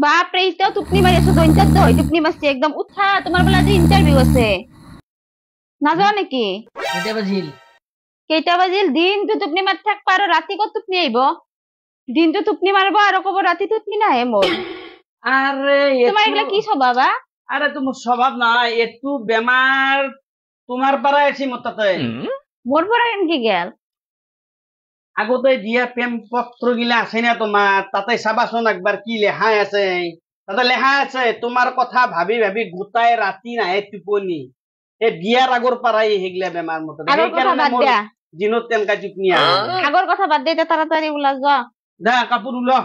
বাপৰে এতিয়াও টোপনি মাৰি আছো, দৈন্তাত হয় টোপনি মাৰছি একদম। উঠা, তোমাৰ বোলে আজি ইন্টাৰভিউ আছে, নাযাওঁ নেকি? কেইটা বাজিল? কেইটা বাজিল? দিনটো টোপনি মাৰি থাকবা আৰু ৰাতি ক'ত টোপনি আহিব? দিনটো টোপনি মাৰিব আৰু ক'ব ৰাতি টোপনি নাহে মোৰ। আৰে তোমাৰ এইগিলা কি স্বভাৱ? আৰে তোমাৰ স্বভাৱ নাই, এইটো বেমাৰ তোমাৰ পৰাই আছে মোৰ তাতে। মোৰ পৰা কেনেকে গেল? আগতে দিয়া প্ৰেম পত্ৰ গিলা আছে না তোমাৰ তাতে, চাবাচোন একবাৰ কি লেখাই আছে। তাতে লেখা আছে তোমাৰ কথা ভাবি ভাবি গোটাই ৰাতি নাহে টোপনি। এই বিয়াৰ আগৰ পৰাই সেইগিলা বেমাৰ মোৰ তাতে। সেইকাৰণে মোৰ দিনত তেনেকা টোপনি আহে। আগৰ কথা বাদ দে, তাড়াতাড়ি ওলা যোৱা। দে কাপোৰ ওলা,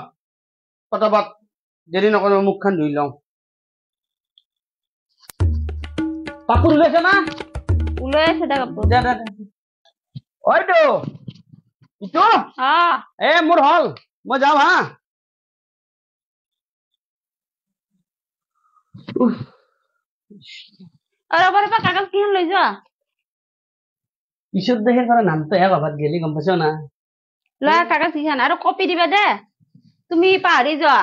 ফটাফট, দেৰি নকৰো, মুখখন ধুই লওঁ। কাপোৰ ওলাইছে না? ওলাই আছে দে কাপোৰ। দে দে। ওইটো ইটো এ মোৰ হল, মই যাওঁ। হা, আৰু কাগজ কিখন লৈ যোৱা। পিছত দেখে কৰা নামটো হে বাবাত গেলি, গম পাইছ না? লোৱা কাগজ কিখন আৰু কপি দিবা দে, তুমি পাহৰি যোৱা।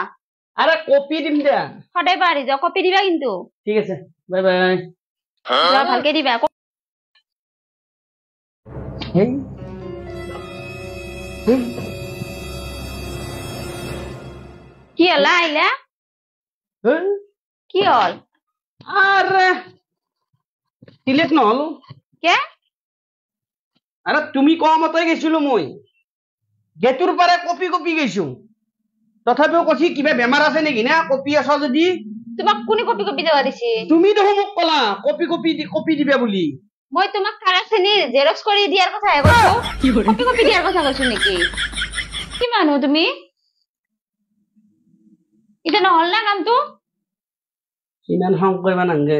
আৰে কপি দিম দে, সদায় পাহৰি যোৱা, কপি দিবা কিন্তু। ঠিক আছে, বাই বাই। যোৱা, ভালকে দিবা। কি হল আহিলা? কি হল? আৰে ডিলেট নহলো কে? আৰে তুমি কোৱা মতে গৈছিলো মই, গেটৰ পাৰে কপি কপি গৈছো, তথাপিও কৈছি কিবা বেমাৰ আছে নেকি না কপি আছ যদি। তোমাক কোনে কপি কপি যাব দিছি? তুমি দেখোন মোক কলা কপি কপি কপি দিবা বুলি। মই তোমাক কাগজখিনি জেৰক্স কৰি দিয়াৰ কথাহে কৈছো, কপি কপি দিয়াৰ কথা কৈছো নেকি? কি মানুহ তুমি? এতিয়া নহল না কামটো? ইমান খং কৰিব নালাগে।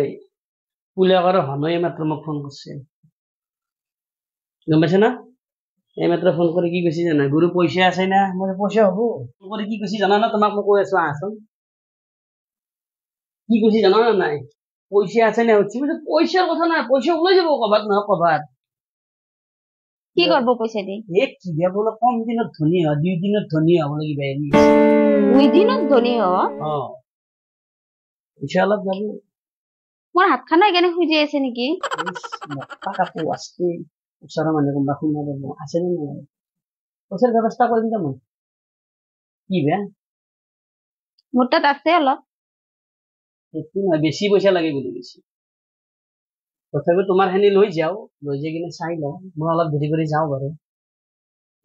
পুলেকৰ হনই এইমাত্ৰ মোক ফোন কৰিছে, গম পাইছে না? এইমাত্ৰ ফোন কৰি কি কৈছে জানা? গুৰু পইচা আছে না? মই পইচা হ'ব। ফোন কৰি কি কৈছে জানা না? তোমাক মই কৈ আছো, আহাচোন। কি কৈছে জানা না নাই? পইচা আছে নে? সুধছি, পইচাৰ কথা নাই, পইচা ওলাই যাব ক'বাত নহয় ক'বাত। কি কৰিব পইচা দি? এ কিবা বোলে কম দিনত ধনী হয়, 2 দিনত ধনী হ'ব লাগিব। 2 দিনত ধনী হ? অ, পইচা অলপ যাব। মোৰ হাতখনো সেইকাৰণে খুজি আছে নেকি? মোটা কাপোৰ আছে, ওচৰৰ মানুহ কোনোবা শুনা পাব আছে নে নাই? পইচাৰ ব্যৱস্থা কৰিম দে মই। কি বে? মোৰ তাত আছে অলপ। সেইটো নহয়, বেছি পইচা লাগে বুলি কৈছে। তথাপিও তোমাৰ খিনি লৈ যাওঁ, লৈ যাই কিনে চাই লওঁ। মই অলপ দেৰি কৰি যাওঁ বাৰু,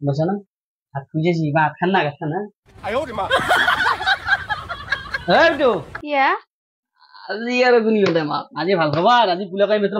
বুজিছা না? হাত খুজিছি বা হাতখান না হাতখান না। এইটো আজি আৰু গুণি গ'ল দে মাক। আজি ভাল খবৰ, আজি পুলকাই মেত্ৰ।